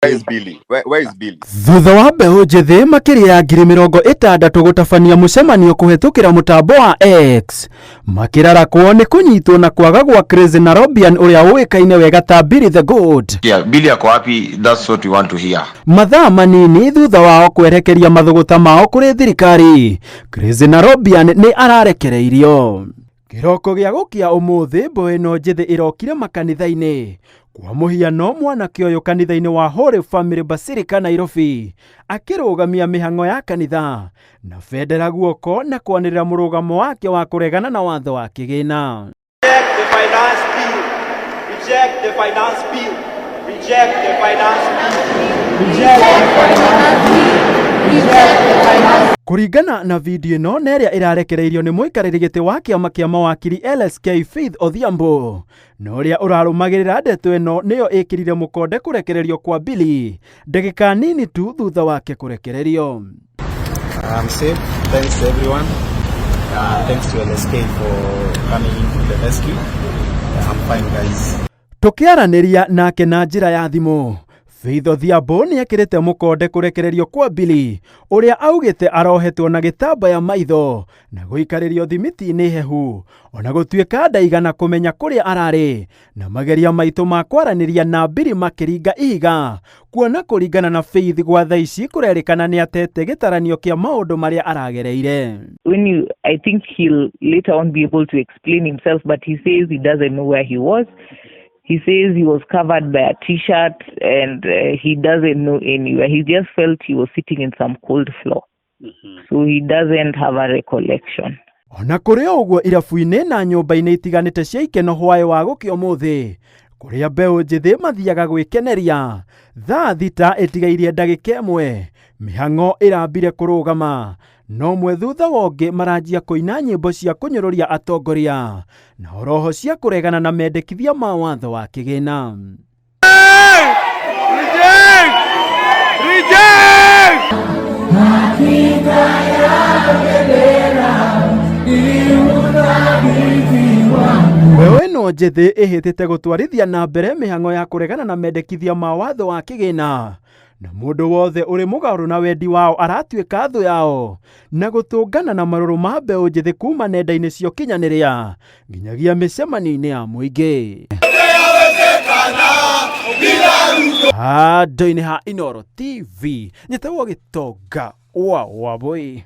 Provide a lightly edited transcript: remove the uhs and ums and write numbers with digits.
Where is Billy? Where is Billy? Thutha wa mbeũ njĩthĩ makĩria ya 60,000 gũtabania mũcemanio kũhetũkĩra mũtambo wa X makĩrarakwo nĩ kũnyitwo na kwaga gwa Crazy Nairobian ũrĩa ũĩkaine wega ta Billy the Goat. Yeah, Billy ako wapi? That's what we want to hear. Mathaa manini thutha wao kwerekeria mathũgũta mao kũrĩ thirikari, Crazy Nairobian nĩ ararekereirio. Kĩroko gĩa gũkĩa ũmũthĩ mbeũ ĩno njĩthĩ ĩrokire makanitha-inĩ. Kwa mũhiano, mwanake ũyũ kanitha-inĩ wa Holy Family Basilica Nairobi akĩrũgamia mĩhang'o ya kanitha na bendera guoko na kwanĩrĩra mũrũgamo wake wa kũregana na watho wa kĩgĩna. Reject the finance bill. Reject the finance bill. Reject the finance bill. Reject the finance bill. Reject the finance. Kũringana na video ĩno na ĩrĩa ĩrarekereirio nĩ mũikarĩri gĩtĩ wa kĩama kĩa mawakiri LSK Faith Odhiambo, na ũrĩa ũrarũmagĩrĩra ndeto ĩno nĩyo ĩkĩrire mũkonde kũrekererio kwa Billy ndagĩka nini tu thutha wake kũrekererio. I'm safe. Thanks to everyone. Thanks to LSK for coming into the rescue. I'm fine, guys. Tũkĩaranĩria nake na njĩra ya thimũ, Faith Odhiambo nĩ ekĩrĩte mũkonde kũrekererio kwa Billy ũrĩa augĩte arohetwo na gĩtambaya maitho na gũikarĩrio thimiti-inĩ hehu ona gũtuĩka ndaigana kũmenya kũrĩa ararĩ, na mageria maitũ ma kwaranĩria na Billy makĩringa ihiga kuona kũringana na Faith gwa thaa ici kũrerĩkana nĩ atete gĩtaranio kĩa maũndũ marĩa aragereire. When you I think he'll later on be able to explain himself, but he says he doesn't know where he was. He says he was covered by a T-shirt and he doesn't know anywhere. He just felt he was sitting in some cold floor, so he doesn't have a recollection. Ona kũrĩ o ũguo, irabu-inĩ na nyũmba-inĩ itiganĩte cia ikeno hwaĩ wa gũkĩa ũmũthĩ kũrĩa mbeũ njĩthĩ mathiaga gwĩkeneria, thaa 6 ĩtigairie ndagĩka 1 mĩhang'o ĩrambire kũrũgama, no mwe thutha wa ũngĩ maranjia kũina nyĩmbo cia kũnyũrũria atongoria na oroho cia kũregana na mendekithia ma watho wa kĩgĩna. Reject! Reject! Hakika ya bendera ni uthabiti wangu. Mbeũ ĩno njĩthĩ ĩhĩtĩte gũtwarithia na mbere mĩhang'o ya kũregana na mendekithia ma watho wa kĩgĩna, na mũndũ wothe ũrĩ mũgarũ na wendi wao aratuĩka thũ yao, na gũtũngana na marũrũ ma mbeũ njĩthĩ kuma nenda-inĩ cia ũkinyanĩria nginyagia mĩcemanio-inĩ ya mũingĩ. Handũ-inĩ ha Inooro TV, nyĩtagwo Gĩtonga wa Wabũi.